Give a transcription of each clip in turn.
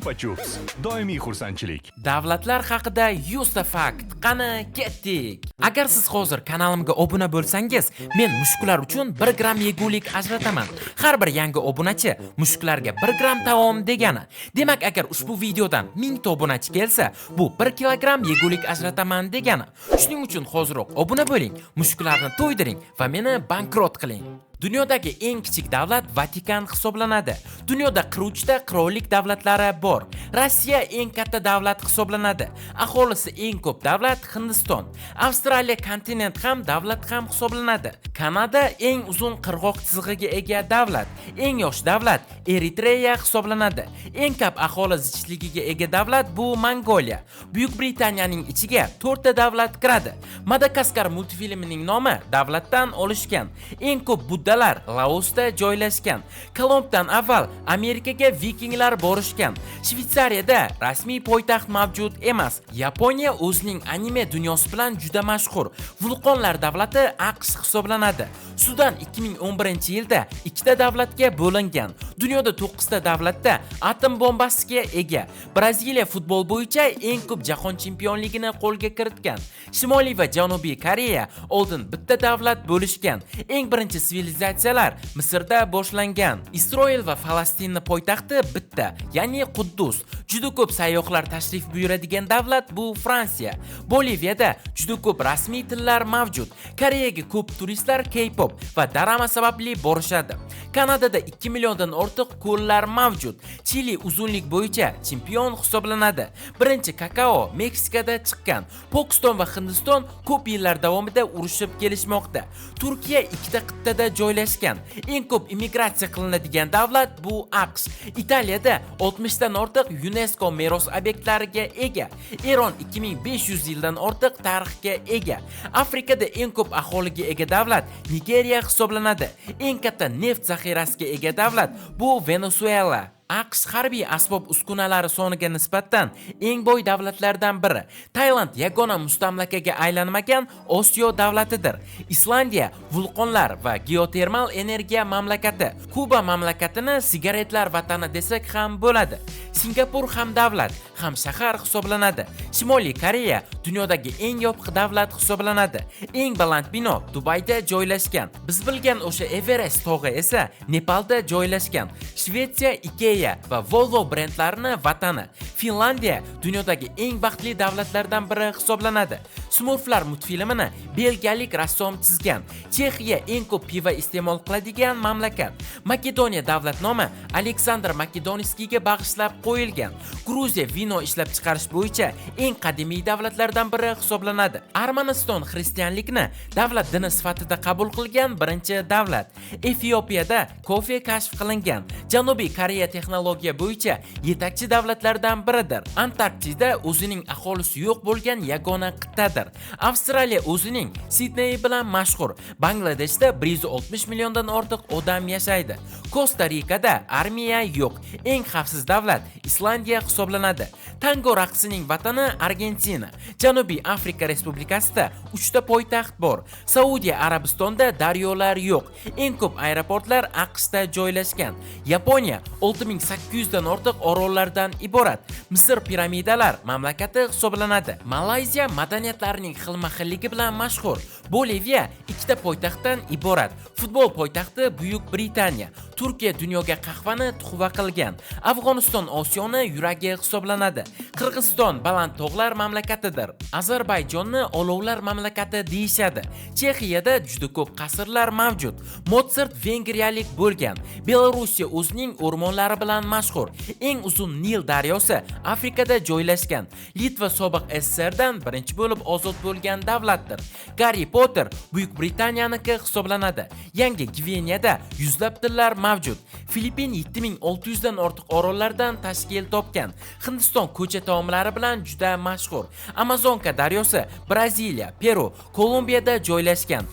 Chupa Chups. Doimiy xursandchilik. Davlatlar haqida 100 ta fakt. Qani, ketdik. Agar siz hozir kanalimga obuna bo'lsangiz, men mushuklar uchun 1 gramm yegulik ajrataman. Har bir yangi obunachi mushuklarga 1 gramm taom degani. Demak, agar ushbu videodan 1000 ta obunachi kelsa, bu 1 kilogramm yegulik ajrataman degani. Shuning uchun hoziroq obuna bo'ling, mushuklarni to'ydiring va meni bankrot qiling. Dunyodagi eng kichik davlat Vatikan hisoblanadi. Dunyoda 43 ta qirollik davlatlari bor. Rossiya eng katta davlat hisoblanadi. Aholisi eng ko'p davlat Hindiston. Avstraliya kontinent ham, davlat ham hisoblanadi. Kanada eng uzun qirg'oq chizig'iga ega davlat. Eng yosh davlat Eritreya hisoblanadi. Eng ko'p aholi zichligiga ega davlat bu Mongoliya. Buyuk Britaniyaning ichiga 4 ta davlat kiradi. Madagaskar multfilmining nomi davlatdan olishgan. Eng ko'p Buddalar Laosda joylashgan. Kolumbdan avval Amerikaga vikinglar borishgan. Shvetsariyada rasmiy poytaxt mavjud emas. Yaponiya o'zining anime dunyosi bilan juda mashhur. Vulqonlar davlati AQSh hisoblanadi. Sudan 2011-yilda ikkita davlatga bo'lingan. Dunyoda 9 ta davlatda atom bombasiga ega. Braziliya futbol bo'yicha eng ko'p jahon chempionligini qo'lga kiritgan. Shimoliy va Janubiy Koreya oldin bitta davlat bo'lishgan. Eng birinchi sivilizatsiyalar Misrda boshlangan. Isroil va Falastinni poytaxti bitta, ya'ni Quddus. Juda ko'p sayyohlar tashrif buyuradigan davlat bu Fransiya. Boliviyada juda ko'p rasmiy tillar mavjud. Koreyaga ko'p turistlar K-pop va drama sababli borishadi. Kanadada 2 milliondan ortiq ko'llar mavjud. Chili uzunlik bo'yicha chempion hisoblanadi. Birinchi kakao Meksikada chiqqan. Pokiston va Hindiston ko'p yillar davomida urushib kelishmoqda. Turkiya ikkita qit'ada joylashgan. Eng ko'p immigratsiya qilinadigan davlat bu AQSh. Italiyada 60 dan ortiq UNESCO meros obyektlariga ega. Eron 2500 yildan ortiq tarixga ega. Afrikada eng ko'p aholiga ega davlat Nigeriya hisoblanadi. Eng katta neft zaxirasiga ega davlat bu Venesuela. AQSh harbiy asbob uskunalari soniga nisbatan eng boy davlatlardan biri. Tailand yagona mustamlakaga aylanmagan Osiyo davlatidir. Islandiya vulqonlar va geotermal energiya mamlakati. Kuba mamlakatini sigaretlar vatani desak ham bo'ladi. Singapur ham davlat, ham shahar hisoblanadi. Shimoliy Koreya dunyodagi eng yopiq davlat hisoblanadi. Eng baland bino Dubayda joylashgan. Biz bilgan o'sha Everest tog'i esa Nepalda joylashgan. Shvetsiya IKEA va Volvo brendlarini vatani. Finlandiya dunyodagi eng baxtli davlatlardan biri hisoblanadi. Smurflar multfilmini belgiyalik rassom chizgan. Chexiya eng ko'p pivo iste'mol qiladigan mamlakat. Makedoniya davlat nomi Aleksandr Makedonskiyga bag'ishlab qo'yilgan. Gruziya vino ishlab chiqarish bo'yicha eng qadimiy davlatlardan biri hisoblanadi. Armaniston xristianlikni davlat dini sifatida qabul qilgan birinchi davlat. Efiopiyada kofe kashf qilingan. Janubiy Koreya texnologiya bo'yicha yetakchi davlatlardan biridir. Antarktida o'zining aholisi yo'q bo'lgan yagona qit'adir. Avstraliya o'zining Sidney bilan mashhur. Bangladeshda 160 milliondan ortiq odam yashaydi. Kosta Rikada armiya yo'q. Eng xavfsiz davlat Islandiya hisoblanadi. Tango raqsining vatani Argentina. Janubiy Afrika Respublikasida 3 ta poytaxt bor. Saudiya Arabistonda daryolar yo'q. Eng ko'p aeroportlar AQShda joylashgan. Yaponiya 6800 dan ortiq orollardan iborat. Misr piramidalar mamlakati hisoblanadi. Malayziya madaniyatlarining xilma-xilligi bilan mashhur. Boliviya ikkita poytaxtdan iborat. Futbol poytaxti Buyuk Britaniya. Turkiya dunyoga qahvani tuhfa qilgan. Afg'oniston Osiyoni yuragi hisoblanadi. Qirg'iziston baland tog'lar mamlakatidir. Ozarbayjonni olovlar mamlakati deyishadi. Chexiyada juda ko'p qasrlar mavjud. Motsart vengriyalik bo'lgan. Belorussiya o'zining o'rmonlari bilan mashhur. Eng uzun Nil daryosi Afrikada joylashgan. Litva sobiq SSSRdan birinchi bo'lib ozod bo'lgan davlatdir. Garri Potter Buyuk Britaniyaniki hisoblanadi. Yangi Gvineyada yuzlab tillar mavjud. Filippin 7600 dan ortiq orollardan tashkil topgan. Hindiston ko'cha taomlari bilan juda mashhur. Amazonka daryosi Braziliya, Peru, Kolumbiyada joylashgan.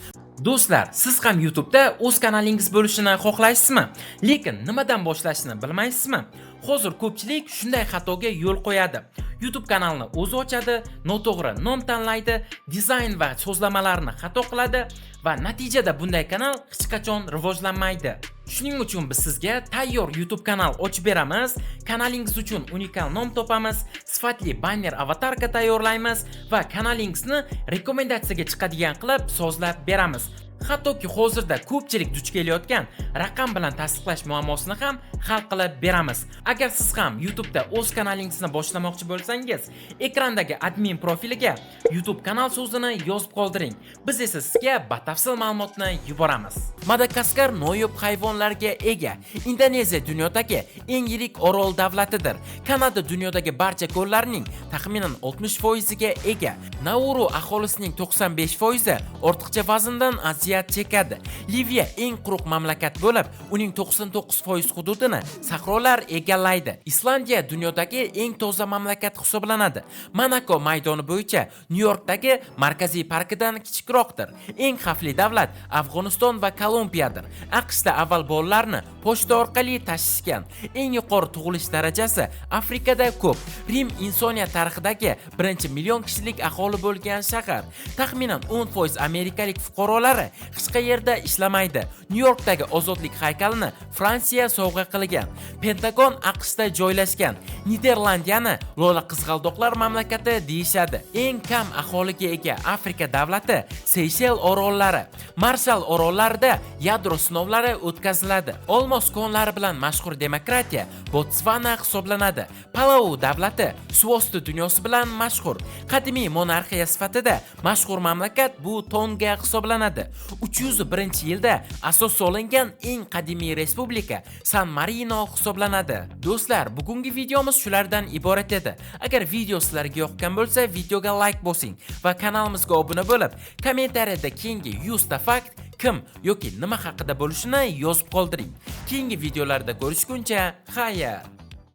Do'stlar, siz ham YouTube'da o'z kanalingiz bo'lishini xohlaysizmi? Lekin nimadan boshlashni bilmaysizmi? Hozir ko'pchilik shunday xatoga yo'l qo'yadi. YouTube kanalini o'zi ochadi, noto'g'ri nom tanlaydi, dizayn va so'zlamalarni xato qiladi va natijada bunday kanal hech qachon rivojlanmaydi. Shuning uchun biz sizga tayyor YouTube kanal ochib beramiz, kanalingiz uchun unikal nom topamiz, sifatli banner, аватарка tayyorlaymiz va kanalingizni rekomendatsiyaga chiqadigan qilib sozlab beramiz. Hattoki hozirda ko'pchilik duch kelayotgan raqam bilan tasdiqlash muammosini ham hal qilib beramiz. Agar siz ham YouTube'da o'z kanalingizni boshlamoqchi bo'lsangiz, ekrandagi admin profiliga "YouTube kanal" so'zini yozib qoldiring. Biz esa sizga batafsil ma'lumotni yuboramiz. Madagaskar noyob hayvonlarga ega. Indoneziya dunyodagi eng yirik orol davlatidir. Kanada dunyodagi barcha ko'llarning taxminan 60% ga ega. Nauru aholisining 95% ortiqcha vazndan aziyat chekadi. Liviya eng quruq mamlakat bo'lib, uning 99% hududini sahrolar egallaydi. Islandiya dunyodagi eng toza mamlakat hisoblanadi. Monako maydoni bo'yicha Nyu-Yorkdagi markaziy parkidan kichikroqdir. Eng xavfli davlat Afg'oniston va Kolumbiyadir. AQShda avval bolalarni pochta orqali tashishgan. Eng yuqori tug'ilish darajasi Afrikada ko'p. Rim insoniyat tarixidagi birinchi million kishilik aholi bo'lgan shahar. Taxminan 10% amerikalik fuqarolari hech qayerda ishlamaydi. Nyu-Yorkdagi Ozodlik haykalini Fransiya sovg'a qilgan. Pentagon AQShda joylashgan. Niderlandiyani lola qizg'aldoqlar mamlakati deyishadi. Eng kam aholiga ega Afrika davlati Seyshel orollari. Marshall orollarida yadro sinovlari o'tkaziladi. Olmos konlari bilan mashhur demokratiya Botsvana hisoblanadi. Palau davlati suvosti dunyosi bilan mashhur. Qadimiy monarxiya sifatida mashhur mamlakat bu Tonga hisoblanadi. 301-yilda asos solingan eng qadimiy respublika San Marino hisoblanadi. Do'stlar, bugungi videomiz shulardan iborat edi. Agar video sizlarga yoqqan bo'lsa, videoga like bosing va kanalimizga obuna bo'lib, kommentariyada keyingi 100 ta fakt kim yoki nima haqida bo'lishini yozib qoldiring. Keyingi videolarda ko'rishguncha, xayr.